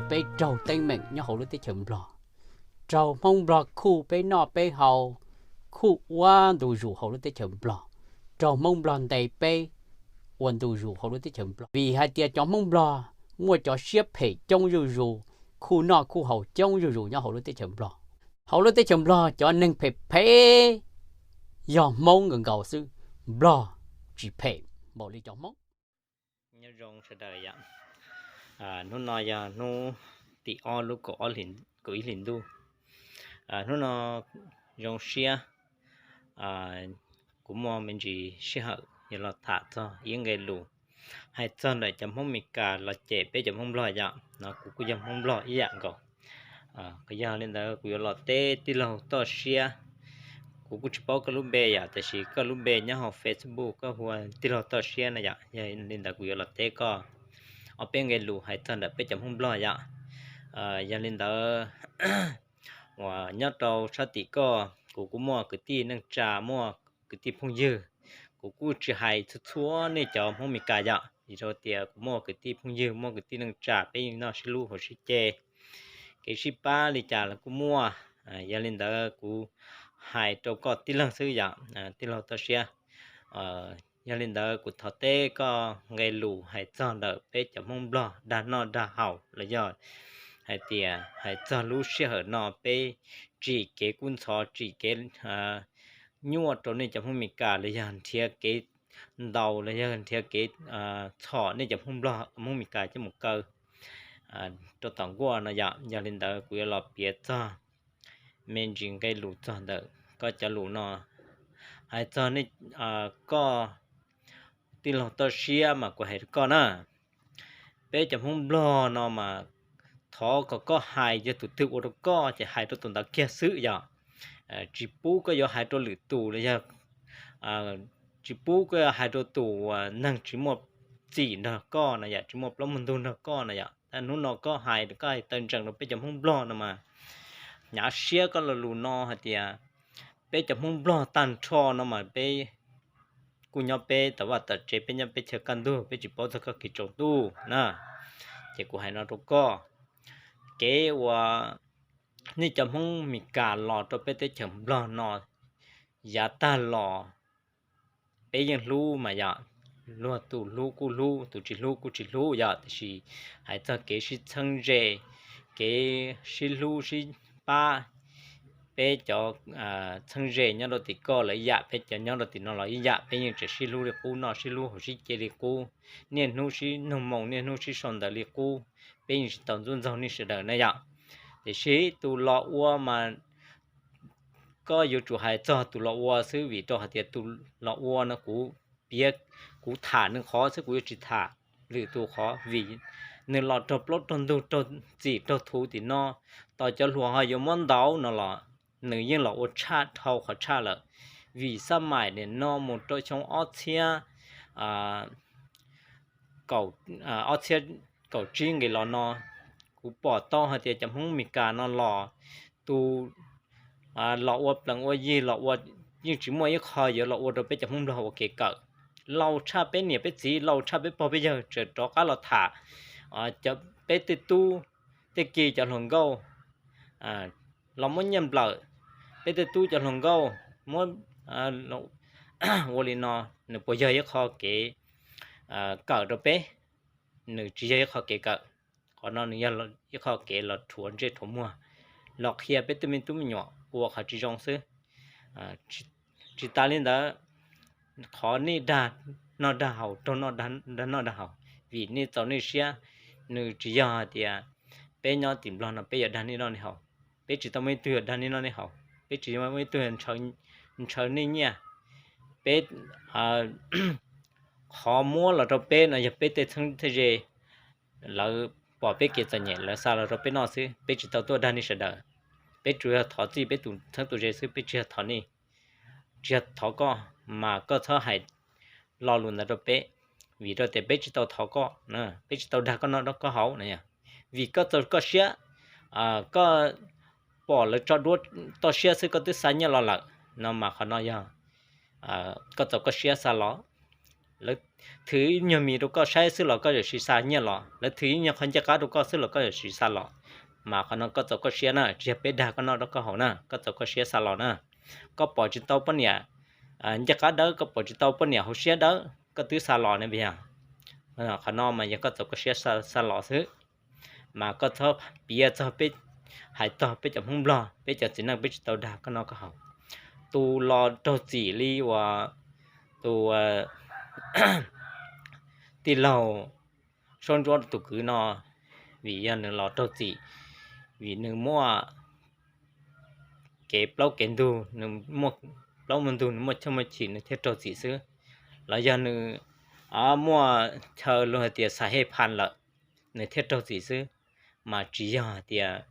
Peb raug teeb meem nyob hauv lub teb chaws Nplog, raug Hmoob Nplog khuj peb noj peb haus, khuj ua ntu zus hauv lub teb chaws Nplog, raug Hmoob Nplog ntes peb ua ntu zus hauv lub teb chaws Nplog. Vim hais tias cov Hmoob Nplog muaj cov siab phem coob zuj zus, khuj noj khuj haus coob zuj zus nyob hauv lub teb chaws Nplog. Hauv lub teb chaws Nplog cov neeg phem phem yog Hmoob nkaus nkaus xwb, Nplog tsis phem npaum li cov Hmoob. Nyob zoo sawv daws yom. Hnub no yog hnub tim ob lub kaum ib hlis ntuj. Hnub no zoo siab, kuv muaj me ntsis sij hawm yuav los tham txog ib nqe lus hais txog ntawm cov Hmoob Meskas los cem peb cov Hmoob Nplog yom. No kuv kuj yog Hmoob Nplog ib yam nkaus. Yog li ntawd kuv yuav los teb tij laug toj siab. Kuv kuj tsis paub koj lub npe yom, tiam sis koj lub npe nyob hauv Facebook koj hu ua tij laug toj siab no yom. Yog li ntawd kuv yuav los teb koj ob peb nqe lus hais txog ntawm peb cov Hmoob Nplog yom. Yog li ntawd uas nyob rau sab tim koj kuv kuj muaj kwv tij neej tsa, muaj kwv tij phooj ywg. Kuv kuj tsis hais txhua txhua nej cov Hmoob Meskas yom, vim rau tias kuv muaj kwv tij phooj ywg, muaj kwv tij neej tsa, peb yeej noj sib hlub hauv sib ce, kev sib pab li cas los kuj muaj. Yog li ntawd kuv hais rau koj tij laug xwb yom, tij laug toj siab. Yog li ntawd kuv thov teb koj nqe lus hais txog ntawm peb cov Hmoob Nplog dag noj dag haus los yog hais tias hais txog lub sij hawm no peb tsim kev kub ntxhov, tsim kev nyuaj rau nej cov Hmoob Meskas los yog nrhiav kev ntaus los yog nrhiav kev txhom nej cov Hmoob Nplog, Hmoob Meskas coj mus kaw rau tom nkuaj no yom. Yog li ntawd kuv yuav los piav txog me ntsis nqe lus txog ntawm koj cov lus no. Hais txog nej, koj tij laug toj siab mas kuv hais rau koj na, peb cov Hmoob Nplog no mas thov kom koj hais yog tus twg ua rau koj ces hais rau tus ntawd kiag xwb yom. Tsis pub koj yuav hais rau lwm tus los yog tsis pub koj yuav hais rau tus uas neeg tsis muaj txim nrog koj no yom, tsis muaj plaub muaj ntug nrog koj no yom. Tab hnub no koj hais, koj hais tawm ntsees rau peb cov Hmoob Nplog no mas hnyav siab koj lo lus no hais tias peb cov Hmoob Nplog tag nrho no mas peb kuj nyob peb tom vaj tom tsev, peb nyob peb chaw kaj ntug, peb tsis paub txog koj kev tsaus ntuj na. Ces kuv hais no rau koj, kev uas nej cov Hmoob Meskas los rau peb teb chaws Nplog no yav tag los peb yeej hlub mas yom, luag tus hlub kuj hlub, tus tsis hlub kuj tsis hlub yom. Tiam sis hais txog kev sib txheeb ze, kev sib hlub sib pab, peb cov txheeb ze nyob rau tim koj los ib yam, peb cov nyob rau tim no los ib yam, peb yeej tseem sib hlub li qub, noj sib hlub haus sib ce li qub, niaj hnub sib nug moo, niaj hnub sib sau ntawv li qub, peb yeej tsis tau ntxub ntxaug nej sawv daws na yom. Tiam sis tus los ua mas koj yuav tsum hais txog tus los ua xwb, vim rau hais tias tus los ua no kuv piav, kuv tham nws qhov xwb, kuv yuav tsis tham lwm tus qhov, vim nws los raug plaub raug ntug raug txim raug thuv tim no, tos cov hluas ho yuav muab ntaus no los nws yeej los ua tshaj dhau qhov tshaj lawm. Vim xab maim nim no mus rau xyoo ob txhiab, ob txhiab kaum tsib nqis los no, kuv pom tau hais tias cov Hmoob Meskas no los tus los ua plees ua yig los ua, yeej tsis muaj ib qho yuav los ua rau peb cov Hmoob Nplog ua kev kawm. Laus tshaj peb niam peb txiv, laus tshaj peb pog peb yawg tseem rov qab los tham cov peb tej tub tej ki cov hluas nkauj, los muab nyiaj nplawm peb tej tub cov hluas nkauj, muab ua li no, nws puas yog ib qho kev kawm rau peb? Nws tsis yog ib qho kev kawm. Qhov no nws yog ib qho kev los rhuav ntsej rhuav muag, los qhia peb tej me tub me nyuam ua qhov tsis zoo xwb. Tsis tas li ntawd, qhov nej dag noj dag haus, raug noj dag noj dag haus, vim nej txaus nej siab. Nws tsis yog hais tias peb nyob tim Nplog no peb yuav dag nej noj nej haus, peb tsis tau muaj ib tug yuav dag nej noj nej haus, peb tsis tau muaj ib tug ntshaw nej nyiaj. Peb qhov muab los rau peb no yog peb tej txheeb tej ze, lawv pom peb kev txom nyem lawv xa los rau peb noj xwb, peb tsis tau tuaj dag nej sawv daws. Peb tsuas yog thov txij peb tus txheeb tus ze xwb, peb tsis yog thov nej, tsis yog thov koj, mas koj txhob hais lo lus ntawd rau peb, vim rau tias peb tsis tau thov koj, peb tsis tau dag koj noj koj haus no. Vim koj txaus koj siab, koj pom lawv tso duab toj siab xwb koj twb xa nyiaj los lawm no, mas qhov no yog koj txaus koj siab xa los. Lawv thwm ib nyuag mis rau koj saib xwb los koj yuav siv xa nyiaj los, lawv thwm ib nyuag qho ncej qab rau koj xwb los koj yuav siv xa los. Mas qhov no koj txaus koj siab na, tsis yog peb dag koj noj rau koj haus na, koj txaus koj siab xa los na. Koj pom tsis tau poj niam ncej qab dawb, koj pom tsis tau poj niam hauv siab dawb, koj twb xa los ne puas yog? Qhov no mas yog koj txaus koj siab xa los xwb. Mas koj txhob piav txog peb, hais txog peb cov Hmoob Nplog, peb cov txiv neej peb tsis tau dag koj noj koj haus. Tus los raug txim li uas tus tij laug Saub Ntsuab tus kwv no, vim yog nws los raug txim, vim nws muaj kev plaub kev ntug, nws muaj plaub muaj ntug, nws muaj chaw muaj chim nws thiaj raug txim xwb. Los yog nws muaj chaw luag hais tias xav hej phan lawm, nws thiaj raug txim xwb. Mas tsis yog hais tias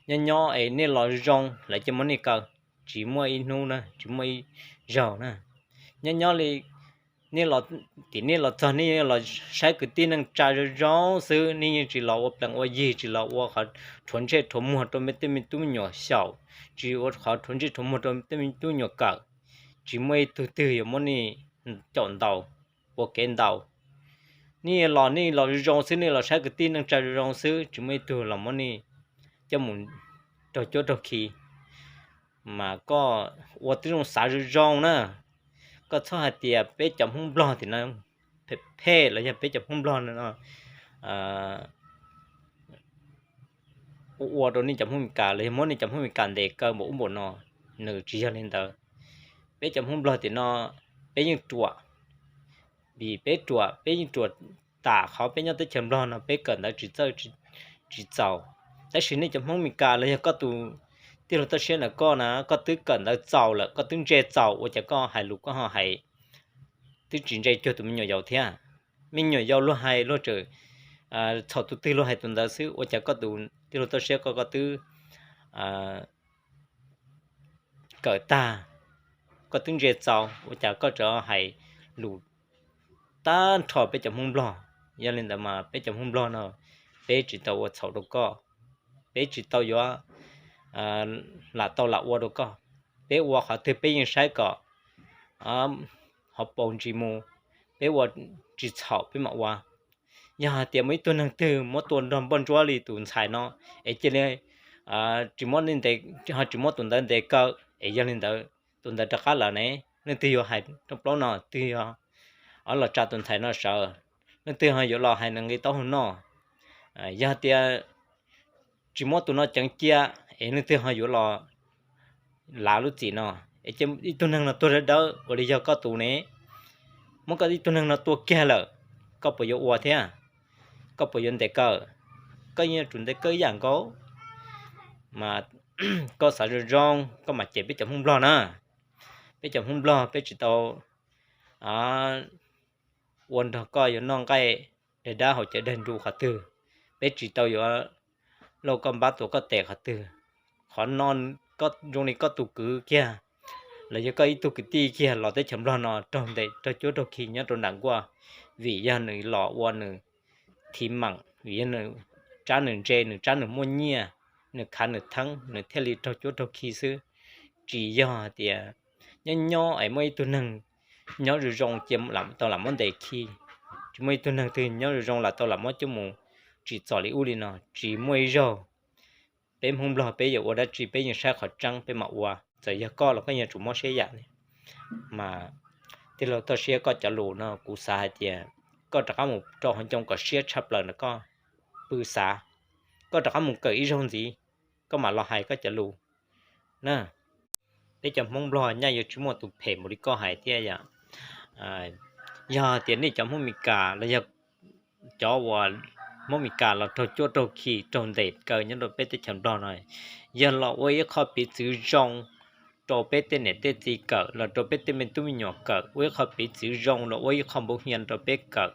nyob nyob es nej los zoo lawv cia muab nej kaw, tsis muaj ib hnub na, tsis muaj ib zaug na. Nyob nyob li tim nej los txog nej los saib kwv tij neej tsa zoo zoo xwb, nej yeej tsis los ua plees ua yig, tsis los ua qhov rhuav ntsej rhuav muag rau tej me tub me nyuam xyaum, tsis ua qhov rhuav ntsej rhuav muag rau tej me tub me nyuam kawm. Tsis muaj ib tug twg yuav muab nej caum ntaus, ua kev ntaus. Nej los nej los zoo zoo xwb, nej los saib kwv tij neej tsa zoo zoo xwb, tsis muaj ib tug los muab nej coj mus raug cuab raug khi. Mas koj ua tib zoo xav zoo zoo na, koj txhob hais tias peb cov Hmoob Nplog tim no phem los yog peb cov Hmoob Nplog no ua ua rau nej cov Hmoob Meskas los yog muab nej cov Hmoob Meskas ntes kaw npaum ub npaum no, nws tsis yog li ntawd. Peb cov Hmoob Nplog tim no peb yeej ruam, vim peb ruam peb yeej ruam tam qhov peb nyob teb chaws Nplog no peb kawm ntawv tsis txawj tsis txaus. Tab sis nej cov Hmoob Meskas los yog koj tus tij laug toj siab ntawm koj na, koj twb kawm ntawv txaus lawm, koj twb ntse txaus, ua cas koj hais lus koj ho hais twb tsis ntse cuag tus me nyuam yaus thiab? Me nyuam yaus luag hais luag tseem txhaum tus twg luag hais tus ntawd xwb, ua cas koj tus tij laug toj siab koj koj twb kawm tag, koj twb ntse txaus, ua cas koj tseem hais lus tag nrho peb cov Hmoob Nplog? Yog li ntawd mas peb cov Hmoob Nplog no peb tsis tau ua txhaum rau koj, peb tsis tau yuav lam tau lam ua rau koj. Peb ua qhov twg peb yeej saib kom ho paus ntsis mus, peb ua tsis txhaum peb mam ua. Yog hais tias muaj ib tug neeg twg muab tua nrog npoj ntsuab li tus ntxhais no, es cia li tsis muab, ho tsis muab tus ntawd ntes kaw, es yog li ntawd tus ntawd rov qab lawm ne, leej twg yuav hais rooj plaub no, twg yog los tsa tus ntxhais no sawv, leej twg ho yuav los hais nws nqi taub hau noj? Yog tias tsis muab tus no ceev cia, es leej twg ho yuav los lav lub txim no? Es ib tug neeg no tuag dawb dawb ua li yog koj tus ne, muab koj ib tug neeg no tua kiag lawm, koj puas yuav ua thiab? Koj puas yuav ntes kaw? Koj yeej yuav tsum ntes kaw ib yam nkaus. Mas koj xav zoo zoo koj mam cem peb cov Hmoob Nplog na. Peb cov Hmoob Nplog peb tsis tau ua nrog koj yuav noj nqaij daig dab haus cawv daig nru qhov twg, peb tsis tau yuav lauj koj npab tua koj tes qhov twg. Qhov no zoo li koj tus kwv kiag los yog koj ib tug kwv tij kiag los teb chaws Nplog no raug ntes raug cuab raug khi nyob rau nram nkuaj, vim yog nws los ua nws thiv meem, vim yog nws tsab nws ntse, nws tsab nws muaj nyiaj, nws khav nws theeb, nws thiaj li raug cuab raug khi xwb. Tsis yog hais tias nyob nyob es muaj ib tug neeg nyob zoo zoo cia tau lam muab ntes khi, tsis muaj ib tug neeg twg nyob zoo zoo lam tau lam muab coj mus tsim txom li ub li no, tsis muaj ib zaug. Peb Hmoob Nplog peb yuav ua dab tsi peb yeej saib qhov tseeb peb mam ua, txawm yog koj los koj yeej tsum mob siab yam li. Mas tij laug toj siab, koj cov lus no kuv xav hais tias koj rov qab mus rau hauv ncoo kom siab tshaj plaws ntawm koj pw xav, koj rov qab mus kawm ib zaug ntxiv, koj mam los hais koj cov lus na. Peb cov Hmoob Nplog nyaj yuav tsis muaj tus phem npaum li koj hais thiab yom. Yog tias nej cov Hmoob Meskas los yog cov uas Hmoob Meskas los raug cuab raug khi raug ntes kaw nyob rau peb teb chaws Nplog no, yog los ua ib qho piv txwv zoo rau peb tej niam tej txiv kawm, los rau peb tej me tub me nyuam kawm, ua ib qho piv txwv zoo, los ua ib qho npauv hias rau peb kawm,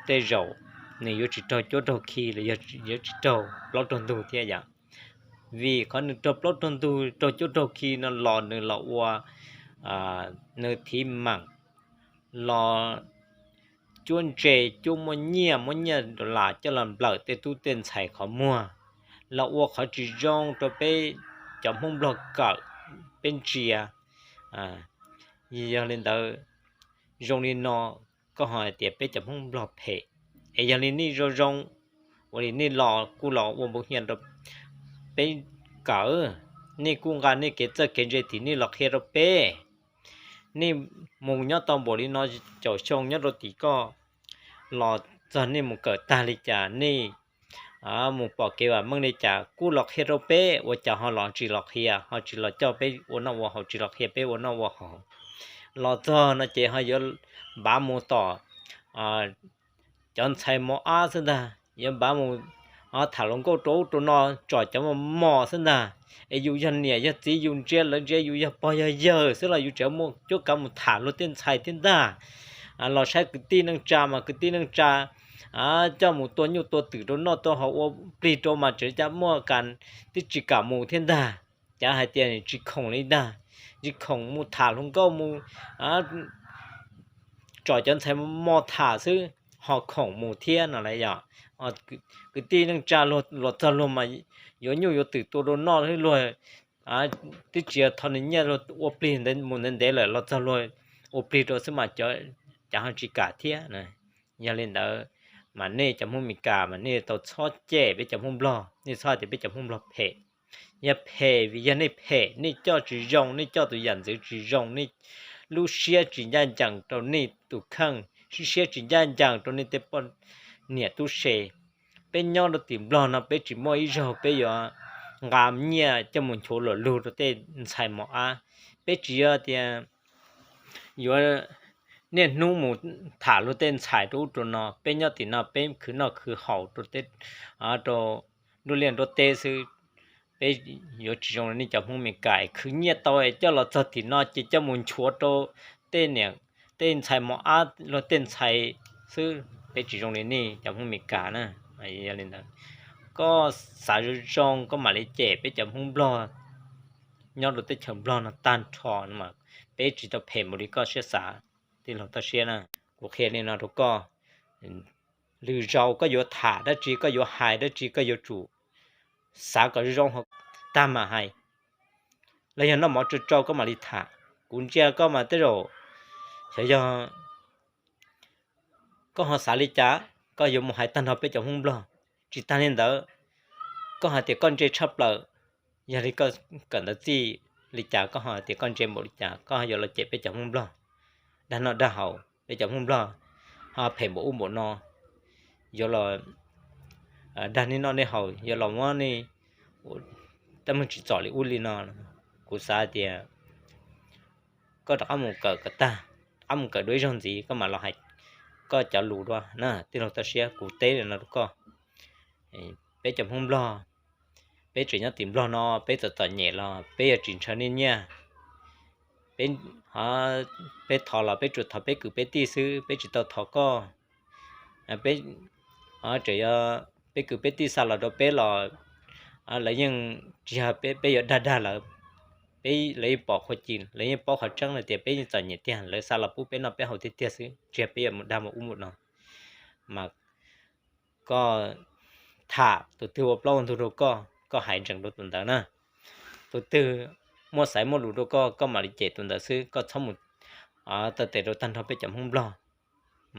tej zaum nws yuav tsis raug cuab raug khi los yog yuav tsis raug plaub raug ntug thiab yom. Vim qhov nws raug plaub raug ntug raug cuab raug khi no los nws los ua, nws thiv meem, los cuab ntse, cuab muaj nyiaj, muab nyiaj dollar coj los nplawm tej tub tej ntxhais qhov muag, los ua qhov tsis zoo rau peb cov Hmoob Nplog kawm, peb ntsia. Yog li ntawd, zoo li no koj ho hais tias peb cov Hmoob Nplog phem. Es yog li nej zoo zoo, ua li nej los kuj los ua npau hias rau peb kawm, nej kuj nqa nej kev txawj kev ntse tim nej los qhia rau peb. Nej mus nyob tau npaum li no caum xyoo nyob rau tim koj, los txog nej mus kawm tag li cas nej mus pom kev vam meej li cas kuj los qhia rau peb, ua cas ho los tsis los qhia, ho tsis los coj peb ua noj ua haus, tsis los qhia peb ua noj ua haus. Los txog no ces ho yuav npav mus tom cov ntxhais mos ab xwb ntag, yuav npav mus tham hluas nkauj rau ub rau no, tsom cov mos mos xwb ntag. Es yus yog niam yog txiv yus ntsia lawv ntsia yus yog pog yog yawg xwb los yus tseem muaj cuab kav mus tham luag tej ntxhais thiab ntag. Los saib kwv tij neej tsa mas kwv tij neej tsa coj mus tua nyuj tua twm rau noj tua haus ua plig rau mas tseem muaj kas twb tsis kam mus thiab ntag. Cav hais tias tsis khoom li ntag, tsis khoom mus tham hluas nkauj mus tsom cov ntxhais mos tham xwb, ho khoom mus thiab no las yog kwv tij neej tsa los txog luag mas yuav nyuj yuav twm tua rau noj xwb luag twb tsis yog tho nws nyiaj ua plig mus ntev ntev lawm los txog luag ua plig rau xwb mas cav ho tsis kam thiab. Yog li ntawd mas nej cov Hmoob Meskas mas nej tau txhob cem peb cov Hmoob Nplog, nej txhob hais tias peb cov Hmoob Nplog phem. Yog phem vim yog nej phem, nej coj tsis zoo, nej coj tus yam ntxwv tsis zoo, nej lub siab tsis ncaj ncees rau nej tus kheej, lub siab tsis ncaj ncees rau nej tej poj niam tub se. Peb nyob rau tim Nplog no peb tsis muaj ib zaug peb yuav nqa nyiaj coj mus nchuav luam lug rau tej ntxhais mos ab. Peb tsis yog tias yuav niaj hnub mus tham luag tej ntxhais rau ub rau no, peb nyob tim no peb khwv noj khwv haus rau tej, rau nruab liaj nruab teb xwb. Peb yuav tsis zoo li nej cov Hmoob Meskas khwv nyiaj tau es coj los txog tim no ces coj mus nchuav rau tej niam, tej ntxhais mos ab luag tej ntxhais xwb. Peb tsis zoo li nej cov Hmoob Meskas na. Yog li ntawd, koj xav zoo zoo koj mam li cem peb cov Hmoob Nplog nyob rau teb chaws Nplog no tag nrho no mas peb tsis tau phem npaum li koj siab xav. Tij laug Toj Siab na, kuv qhia li no rau koj, lwm zaus koj yuav tham dab tsi, koj yuav hais dab tsi, koj yuav tsum xav kom zoo zoo tag mam hais. Los yog noj mov tsau tsau koj mam li tham. Kuv ntsia koj mas tej zaum xyov yog koj ho xav li cas, koj yuav mus hais tag nrho peb cov Hmoob Nplog. Tsis tag li ntawd, koj hais tias koj ntse tshaj plaws, yog li koj kawm ntawv txij li cas, koj ho tias koj ntse npaum li cas, koj yuav los cem peb cov Hmoob Nplog, dag noj dag haus peb cov Hmoob Nplog, ho phem npaum ub npaum no, yuav los dag nej noj nej haus, yuav los muab nej tej meej tsim txom li ub li no. Kuv xav tias koj rov qab mus kawm kom tag, rov qab mus kawm dua ib zaug ntxiv koj mam los hais koj cov lus dua na. Tij laug Toj Siab, kuv teb li no rau koj, peb cov Hmoob Nplog, peb tseem nyob tim Nplog no, peb txom txom nyem los peb yuav tsis ntshaw nej nyiaj. Peb thov los peb tsuas thov peb kwv peb tij xwb, peb tsis tau thov koj. Peb tseem yog peb kwv peb tij xa los rau peb los lawv yeej tsis yog peb yuav dag dag lawv. Peb, lawv yeej pom qhov cim, lawv yeej paub qhov tseeb lawm tias peb yeej txom nyem tiag, lawv xa los pub peb noj peb haus tiag tiag xwb, tsis yog peb yuav mus dag mus ub mus no. Mas koj tham tus twg ua plaub ua ntug rau koj, koj hais ntsees rau tus ntawd na. Tus twg muaj xaiv muaj lus rau koj, koj mam li cem tus ntawd xwb, koj txhob mus taw tes rau tag nrho peb cov Hmoob Nplog.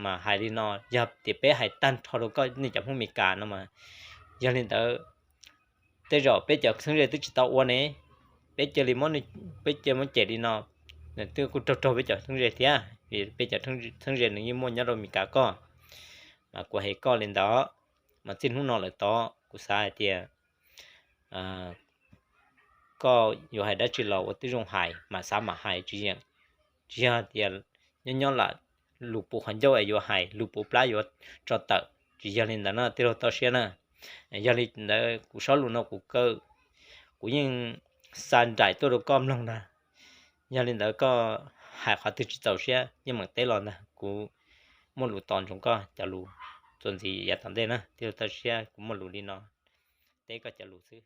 Mas hais li no, yog tias peb hais tag nrho rau koj nej cov Hmoob Meskas no mas, yog li ntawd tej zaum peb cov txheeb ze twb tsis tau ua ne, peb cia li, peb cia muab cem li no, nws twb kuj raug raug peb cov txheeb ze thiab, vim peb cov txheeb ze nws yeej muaj nyob rau Meskas koj. Mas kuv hais koj li ntawd, mas txij hnub no lawm tod kuv xav hais tias koj yuav hais dab tsi los ua tib zoo hais, mam xav mam hais tsis yeem. Tsis yog tias nyob nyob lam lus puv qhov ncauj es yuav hais, lus puv plab yuav tso tawm, tsis yog li ntawd no tij laug Toj Siab na. Yog li ntawd kuv sob lus no kuv kaw, kuv yeej xa nraim tuaj rau koj mloog ntag. Yog li ntawd koj hais qhov twg tsis txaus siab yeej meem teb los ntag, kuv muaj lus tos ntsoov koj cov lus txuas ntxiv yav tom ntej na tij laug Toj Siab, kuv muaj lus li no teb koj cov lus xwb.